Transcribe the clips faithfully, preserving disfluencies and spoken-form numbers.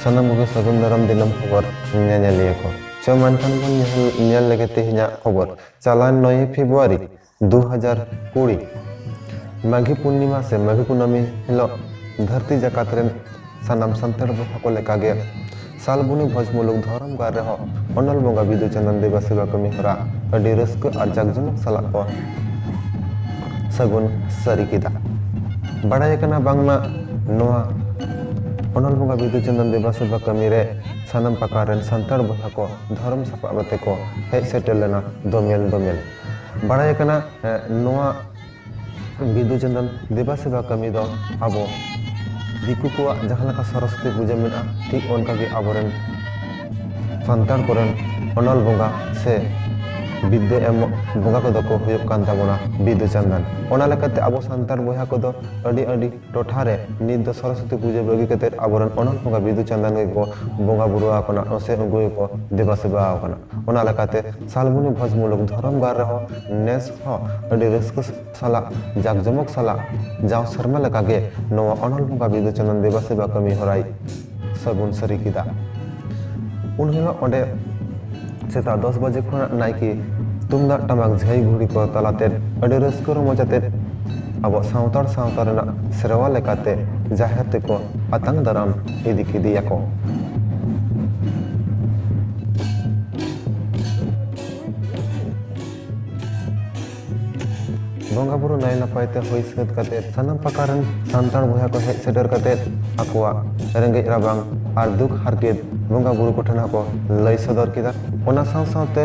ᱥᱟᱱᱟᱢ ᱠᱚᱜᱮ ᱥᱟᱹᱜᱩᱱ ᱫᱟᱨᱟᱢ ᱫᱤᱱᱟᱹᱢ ᱠᱷᱚᱵᱚᱨ ᱧᱮᱧᱮᱞᱤᱭᱟᱹ ᱠᱚ᱾ ᱪᱚ ᱢᱮᱱᱠᱷᱟᱱ ᱵᱚᱱ ᱧᱮᱞ, ᱧᱮᱞ ᱞᱮᱜᱮ ᱛᱮᱦᱮᱧᱟᱜ ᱠᱷᱚᱵᱚᱨ᱾ ᱪᱟᱞᱟᱣᱮᱱ ᱱᱚᱭᱮ ᱯᱷᱮᱵᱽᱨᱩᱣᱟᱨᱤ ᱫᱩ ᱦᱟᱡᱟᱨ ᱠᱩᱲᱤ ᱢᱟᱜᱷᱤ ᱯᱩᱨᱱᱤᱢᱟ ᱥᱮ ᱢᱟᱜᱷᱤ ᱠᱩᱱᱟᱹᱢᱤ ᱦᱤᱞᱳᱜ ᱫᱷᱟᱹᱨᱛᱤ ᱡᱟᱠᱟᱛ ᱨᱮᱱ ᱥᱟᱱᱟᱢ ᱥᱟᱱᱛᱟᱲ ᱵᱚᱭᱦᱟ ᱠᱚ ᱞᱮᱠᱟᱜᱮ ᱥᱟᱞᱵᱩᱱᱤ ᱵᱷᱚᱡᱽ ᱢᱩᱞᱩᱠ ᱫᱷᱚᱨᱚᱢ ᱜᱟᱲ ᱨᱮᱦᱚᱸ ᱚᱱᱚᱞ ᱵᱚᱸᱜᱟ ᱵᱤᱫᱩ ᱪᱟᱸᱫᱟᱱ ᱫᱮᱵᱟ ᱥᱮᱵᱟ ᱠᱟᱹᱢᱤ ᱦᱚᱨᱟ ᱟᱹᱰᱤ ᱨᱟᱹᱥᱠᱟᱹ ᱟᱨ ᱡᱟᱠ ᱡᱚᱢᱚᱠ ᱥᱟᱞᱟᱜ ᱠᱚ ᱥᱟᱹᱜᱩᱱ ᱥᱟᱹᱨᱤ ᱠᱮᱫᱟ᱾ ᱵᱟᱲᱟᱭ ᱟᱠᱟᱱᱟ ᱵᱟᱝᱢᱟ ᱱᱚᱣᱟ ᱚᱱᱚᱞ ᱵᱚᱸᱜᱟ ᱵᱤᱫᱩ ᱪᱟᱸᱫᱟᱱ ᱫᱮᱵᱟ ᱥᱮᱵᱟ ᱠᱟᱹᱢᱤ ᱨᱮ ᱥᱟᱱᱟᱢ ᱯᱟᱠᱟᱲ ᱨᱮᱱ ᱥᱟᱱᱛᱟᱲ ᱵᱚᱭᱦᱟ ᱠᱚ ᱫᱷᱚᱨᱚᱢ ᱥᱟᱯᱟᱵ ᱟᱛᱮ ᱠᱚ ᱦᱮᱡ ᱥᱮᱴᱮᱨ ᱞᱮᱱᱟ ᱫᱚᱢᱮᱞ ᱫᱚᱢᱮᱞ᱾ ᱵᱟᱲᱟᱭ ᱟᱠᱟᱱᱟ, ᱮ, ᱱᱚᱣᱟ ᱵᱤᱫᱩ ᱪᱟᱸᱫᱟᱱ ᱫᱮᱵᱟ ᱥᱮᱵᱟ ᱠᱟᱹᱢᱤ ᱫᱚ ᱟᱵᱚ ᱫᱤᱠᱩ ᱠᱚᱣᱟᱜ ᱡᱟᱦᱟᱸ ᱞᱮᱠᱟ ᱥᱚᱨᱚᱥᱚᱛᱤ ᱯᱩᱡᱟᱹ ᱢᱮᱱᱟᱜᱼᱟ, ᱴᱷᱤᱠ ᱚᱱᱠᱟᱜᱮ ᱟᱵᱚᱨᱮᱱ ᱥᱟᱱᱛᱟᱲ ᱠᱚᱨᱮᱱ ᱚᱱᱚᱞ ᱵᱚᱸᱜᱟ ᱥᱮ ᱵᱤᱫᱽᱫᱟᱹ ᱮᱢᱚᱜ ᱵᱚᱸᱜᱟ ᱠᱚᱫᱚ ᱠᱚ ᱦᱩᱭᱩᱜ ᱠᱟᱱ ᱛᱟᱵᱚᱱᱟ ᱵᱤᱫᱩ ᱪᱟᱸᱫᱟᱱ᱾ ᱚᱱᱟ ᱞᱮᱠᱟᱛᱮ ᱟᱵᱚ ᱥᱟᱱᱛᱟᱲ ᱵᱚᱭᱦᱟ ᱠᱚᱫᱚ ᱟᱹᱰᱤ ᱟᱹᱰᱤ ᱴᱚᱴᱷᱟ ᱨᱮ ᱱᱤᱛ ᱫᱚ ᱥᱚᱨᱚᱥᱚᱛᱤ ᱯᱩᱡᱟᱹ ᱵᱟᱹᱜᱤ ᱠᱟᱛᱮ ᱟᱵᱚᱨᱮᱱ ᱚᱱᱚᱞ ᱵᱚᱸᱜᱟ ᱵᱤᱫᱩ ᱪᱟᱸᱫᱟᱱ ᱜᱮᱠᱚ ᱵᱚᱸᱜᱟ ᱵᱩᱨᱩ ᱟᱠᱟᱱᱟ ᱥᱮ ᱩᱱᱠᱩ ᱜᱮᱠᱚ ᱫᱮᱵᱟ ᱥᱮᱵᱟ ᱟᱠᱟᱱᱟ᱾ ᱚᱱᱟ ᱞᱮᱠᱟᱛᱮ ᱥᱟᱞᱵᱩᱱᱤ ᱵᱷᱚᱡᱽ ᱢᱩᱞᱩᱠ ᱫᱷᱚᱨᱚᱢ ᱜᱟᱲ ᱨᱮᱦᱚᱸ ᱱᱮᱥ ᱦᱚᱸ ᱟᱹᱰᱤ ᱨᱟᱹᱥᱠᱟᱹ ᱥᱟᱞᱟᱜ, ᱡᱟᱠ ᱡᱚᱢᱚᱠ ᱥᱟᱞᱟᱜ ᱡᱟᱣ ᱥᱮᱨᱢᱟ ᱞᱮᱠᱟᱜᱮ ᱱᱚᱣᱟ ᱚᱱᱚᱞ ᱵᱚᱸᱜᱟ ᱵᱤᱫᱩ ᱪᱟᱸᱫᱟᱱ ᱫᱮᱵᱟ ᱥᱮᱵᱟ ᱠᱟᱹᱢᱤ ᱦᱚᱨᱟᱭ ᱥᱟᱹᱜᱩᱱ ᱥᱟᱹᱨᱤ ᱠᱮᱫᱟ᱾ ᱩᱱ ᱦᱤᱞᱳᱜ ᱚᱸᱰᱮ ᱥᱮᱛᱟᱜ ᱫᱚᱥ ᱵᱟᱡᱮ ᱠᱷᱚᱱᱟᱜ ᱱᱟᱭᱠᱮ ᱛᱩᱢᱫᱟᱜ ᱴᱟᱢᱟᱠ ᱡᱷᱟᱹᱭ ᱜᱷᱩᱲᱤ ᱠᱚ ᱛᱟᱞᱟᱛᱮ ᱟᱹᱰᱤ ᱨᱟᱹᱥᱠᱟᱹ ᱨᱚᱢᱚᱡᱽ ᱟᱛᱮ ᱟᱵᱚ ᱥᱟᱱᱛᱟᱲ ᱥᱟᱶᱛᱟ ᱨᱮᱱᱟᱜ ᱥᱮᱨᱣᱟ ᱞᱮᱠᱟᱛᱮ ᱡᱟᱦᱮᱨ ᱛᱮᱠᱚ ᱟᱛᱟᱝ ᱫᱟᱨᱟᱢ ᱤᱫᱤ ᱠᱮᱫᱮᱭᱟᱠᱚ᱾ ᱵᱚᱸᱜᱟ ᱵᱩᱨᱩ ᱱᱟᱭ ᱱᱟᱯᱟᱭ ᱛᱮ ᱦᱩᱭ ᱥᱟᱹᱛ ᱠᱟᱛᱮ, ᱥᱟᱱᱟᱢ ᱯᱟᱠᱟ ᱨᱮᱱ ᱥᱟᱱᱛᱟᱲ ᱵᱚᱭᱦᱟ ᱠᱚ ᱦᱮᱡ ᱥᱮᱴᱮᱨ ᱠᱟᱛᱮ ᱟᱠᱚᱣᱟᱜ ᱨᱮᱸᱜᱮᱡ ᱨᱟᱵᱟᱝ ᱟᱨ ᱫᱩᱠ ᱦᱟᱨᱠᱮᱛ ᱵᱚᱸᱜᱟ ᱵᱩᱨᱩ ᱠᱚᱴᱷᱮᱱ ᱦᱚᱸᱠᱚ ᱞᱟᱹᱭ ᱥᱚᱫᱚᱨ ᱠᱮᱫᱟ᱾ ᱚᱱᱟ ᱥᱟᱶ ᱥᱟᱶᱛᱮ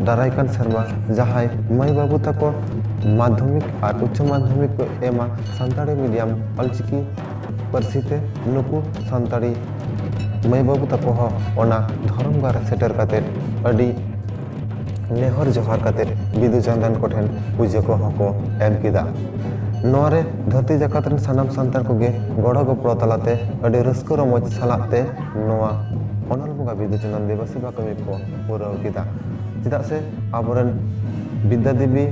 ᱫᱟᱨᱟᱭ ᱠᱟᱱ ᱥᱮᱨᱢᱟ ᱡᱟᱦᱟᱸᱭ ᱢᱟᱹᱭ ᱵᱟᱹᱵᱩ ᱛᱟᱠᱚ ᱢᱟᱫᱽᱫᱷᱚᱢᱤᱠ ᱟᱨ ᱩᱪᱪᱚ ᱢᱟᱫᱽᱫᱷᱚᱢᱤᱠ ᱠᱚ ᱮᱢᱟ ᱥᱟᱱᱛᱟᱲᱤ ᱢᱤᱰᱤᱭᱟᱢ ᱚᱞᱪᱤᱠᱤ ᱯᱟᱹᱨᱥᱤ ᱛᱮ, ᱱᱩᱠᱩ ᱥᱟᱱᱛᱟᱲᱤ ᱢᱟᱹᱭ ᱵᱟᱹᱵᱩ ᱛᱟᱠᱚ ᱦᱚᱸ ᱚᱱᱟ ᱫᱷᱚᱨᱚᱢ ᱜᱟᱲ ᱨᱮ ᱥᱮᱴᱮᱨ ᱠᱟᱛᱮ ᱟᱹᱰᱤ ᱱᱮᱦᱚᱨ ᱡᱚᱦᱟᱨ ᱠᱟᱛᱮ ᱵᱤᱫᱩ ᱪᱟᱸᱫᱟᱱ ᱠᱚᱴᱷᱮᱱ ᱯᱩᱡᱟᱹ ᱠᱚᱦᱚᱸ ᱠᱚ ᱮᱢ ᱠᱮᱫᱟ᱾ ᱱᱚᱣᱟ ᱨᱮ ᱫᱷᱟᱹᱨᱛᱤ ᱡᱟᱠᱟᱛ ᱨᱮᱱ ᱥᱟᱱᱟᱢ ᱥᱟᱱᱛᱟᱲ ᱠᱚᱜᱮ ᱜᱚᱲᱚ ᱜᱚᱯᱚᱲᱚ ᱛᱟᱞᱟᱛᱮ ᱟᱹᱰᱤ ᱨᱟᱹᱥᱠᱟᱹ ᱨᱚᱢᱚᱡᱽ ᱥᱟᱞᱟᱜ ᱛᱮ ᱱᱚᱣᱟ ᱚᱱᱚᱞ ᱵᱚᱸᱜᱟ ᱵᱤᱫᱩ ᱪᱟᱸᱫᱟᱱ ᱫᱮᱵᱟ ᱥᱮᱵᱟ ᱠᱟᱹᱢᱤ ᱠᱚ ᱯᱩᱨᱟᱹᱣ ᱠᱮᱫᱟ᱾ ᱪᱮᱫᱟᱜ ᱥᱮ ᱟᱵᱚᱨᱮᱱ ᱵᱤᱫᱽᱫᱟ ᱫᱮᱵᱤ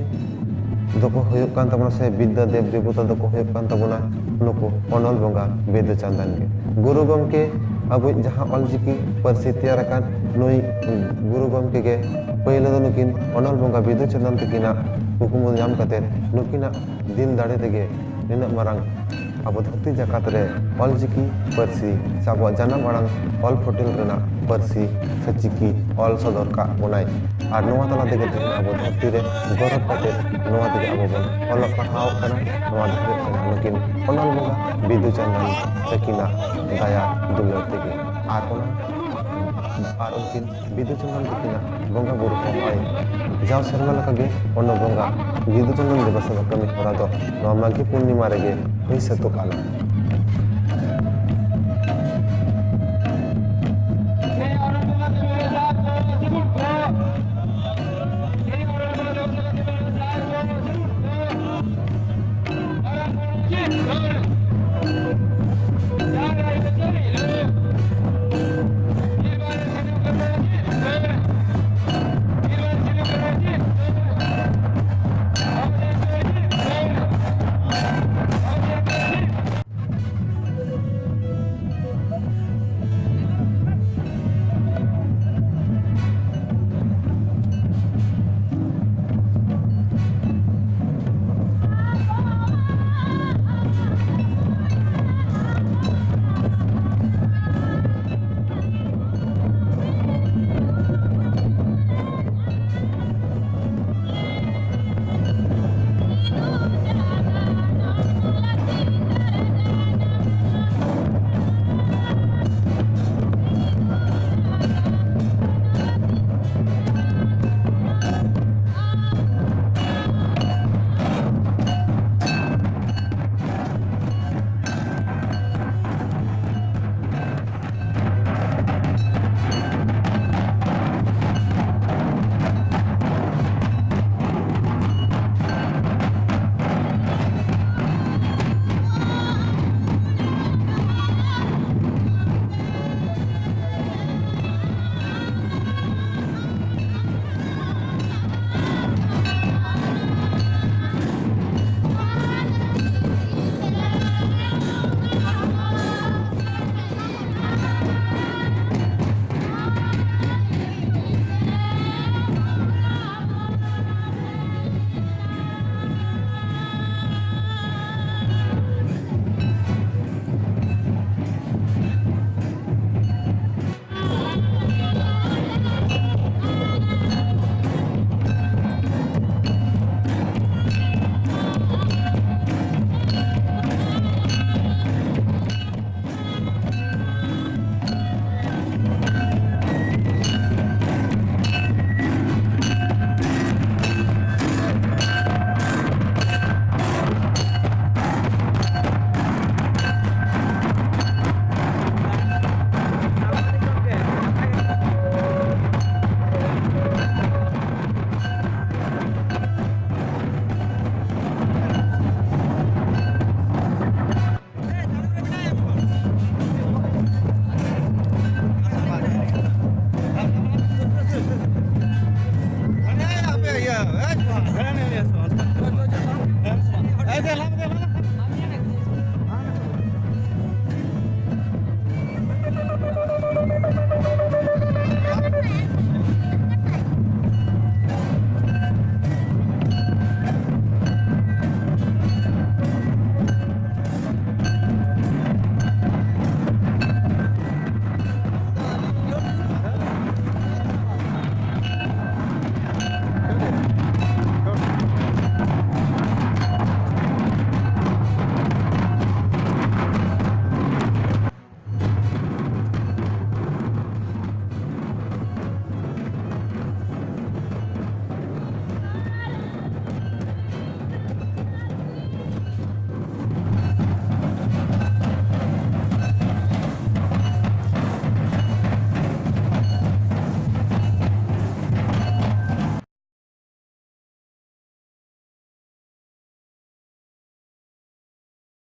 ᱫᱚᱠᱚ ᱦᱩᱭᱩᱜ ᱠᱟᱱ ᱛᱟᱵᱚᱱᱟ, ᱥᱮ ᱵᱤᱫᱽᱫᱟ ᱫᱮᱵ ᱫᱮᱵᱚᱛᱟ ᱫᱚᱠᱚ ᱦᱩᱭᱩᱜ ᱠᱟᱱ ᱛᱟᱵᱚᱱᱟ ᱱᱩᱠᱩ ᱚᱱᱚᱞ ᱵᱚᱸᱜᱟ ᱵᱤᱫᱩ ᱪᱟᱸᱫᱟᱱ ᱜᱮ᱾ ᱜᱩᱨᱩ ᱜᱚᱢᱠᱮ ᱟᱵᱚᱭᱤᱡ ᱡᱟᱦᱟᱸ ᱚᱞᱪᱤᱠᱤ ᱯᱟᱹᱨᱥᱤ ᱛᱮᱭᱟᱨ ᱟᱠᱟᱱ ᱱᱩᱭ ᱜᱩᱨᱩ ᱜᱚᱢᱠᱮ ᱜᱮ ᱯᱳᱭᱞᱳ ᱫᱚ ᱱᱩᱠᱤᱱ ᱚᱱᱚᱞ ᱵᱚᱸᱜᱟ ᱵᱤᱫᱩ ᱪᱟᱸᱫᱟᱱ ᱛᱟᱹᱠᱤᱱᱟᱜ ᱠᱩᱠᱢᱩ ᱧᱟᱢ ᱠᱟᱛᱮ ᱱᱩᱠᱤᱱᱟᱜ ᱫᱤᱞ ᱫᱟᱲᱮ ᱛᱮᱜᱮ ᱱᱤᱱᱟᱹᱜ ᱢᱟᱨᱟᱝ ᱟᱵᱚ ᱫᱷᱟᱹᱨᱛᱤ ᱡᱟᱠᱟᱛ ᱨᱮ ᱚᱞᱪᱤᱠᱤ ᱯᱟᱹᱨᱥᱤ ᱥᱮ ᱟᱵᱚᱣᱟᱜ ᱡᱟᱱᱟᱢ ᱟᱲᱟᱝ ᱚᱞ ᱯᱷᱚᱴᱮᱞ ᱨᱮᱱᱟᱜ ᱯᱟᱹᱨᱥᱤ ᱥᱮ ᱪᱤᱠᱤ ᱚᱞ ᱥᱚᱫᱚᱨ ᱠᱟᱜ ᱵᱚᱱᱟᱭ᱾ ᱟᱨ ᱱᱚᱣᱟ ᱛᱟᱞᱟ ᱛᱮᱜᱮ ᱛᱮᱦᱮᱧ ᱟᱵᱚ ᱫᱷᱟᱹᱨᱛᱤ ᱨᱮ ᱜᱚᱨᱚᱵ ᱠᱟᱛᱮ ᱱᱚᱣᱟ ᱛᱮᱜᱮ ᱟᱵᱚ ᱵᱚᱱ ᱚᱞᱚᱜ ᱯᱟᱲᱦᱟᱣ ᱠᱟᱱᱟ᱾ ᱱᱚᱣᱟ ᱫᱚ ᱦᱩᱭᱩᱜ ᱠᱟᱱᱟ ᱱᱩᱠᱤᱱ ᱚᱱᱚᱞ ᱵᱚᱸᱜᱟ ᱵᱤᱫᱩ ᱪᱟᱸᱫᱟᱱ ᱛᱟᱹᱠᱤᱱᱟᱜ ᱫᱟᱭᱟ ᱫᱩᱞᱟᱹᱲ ᱛᱮᱜᱮ᱾ ᱟᱨ ᱚᱱᱟ ᱟᱨ ᱩᱱᱠᱤᱱ ᱵᱤᱫᱩ ᱪᱟᱸᱫᱟᱱ ᱛᱟᱹᱠᱤᱱᱟᱜ ᱵᱚᱸᱜᱟ ᱵᱩᱨᱩ ᱦᱚᱸ ᱱᱚᱜᱼᱚᱭ ᱡᱟᱣ ᱥᱮᱨᱢᱟ ᱞᱮᱠᱟᱜᱮ ᱚᱱᱟ ᱵᱚᱸᱜᱟ ᱵᱤᱫᱩ ᱪᱟᱸᱫᱟᱱ ᱫᱮᱵᱟ ᱥᱮᱵᱟ ᱠᱟᱹᱢᱤ ᱦᱚᱨᱟ ᱫᱚ ᱱᱚᱣᱟ ᱢᱟᱜᱷᱤ ᱯᱩᱨᱱᱤᱢᱟ ᱨᱮᱜᱮ ᱦᱩᱭ ᱥᱟᱹᱛᱚᱜ ᱠᱟᱱᱟ᱾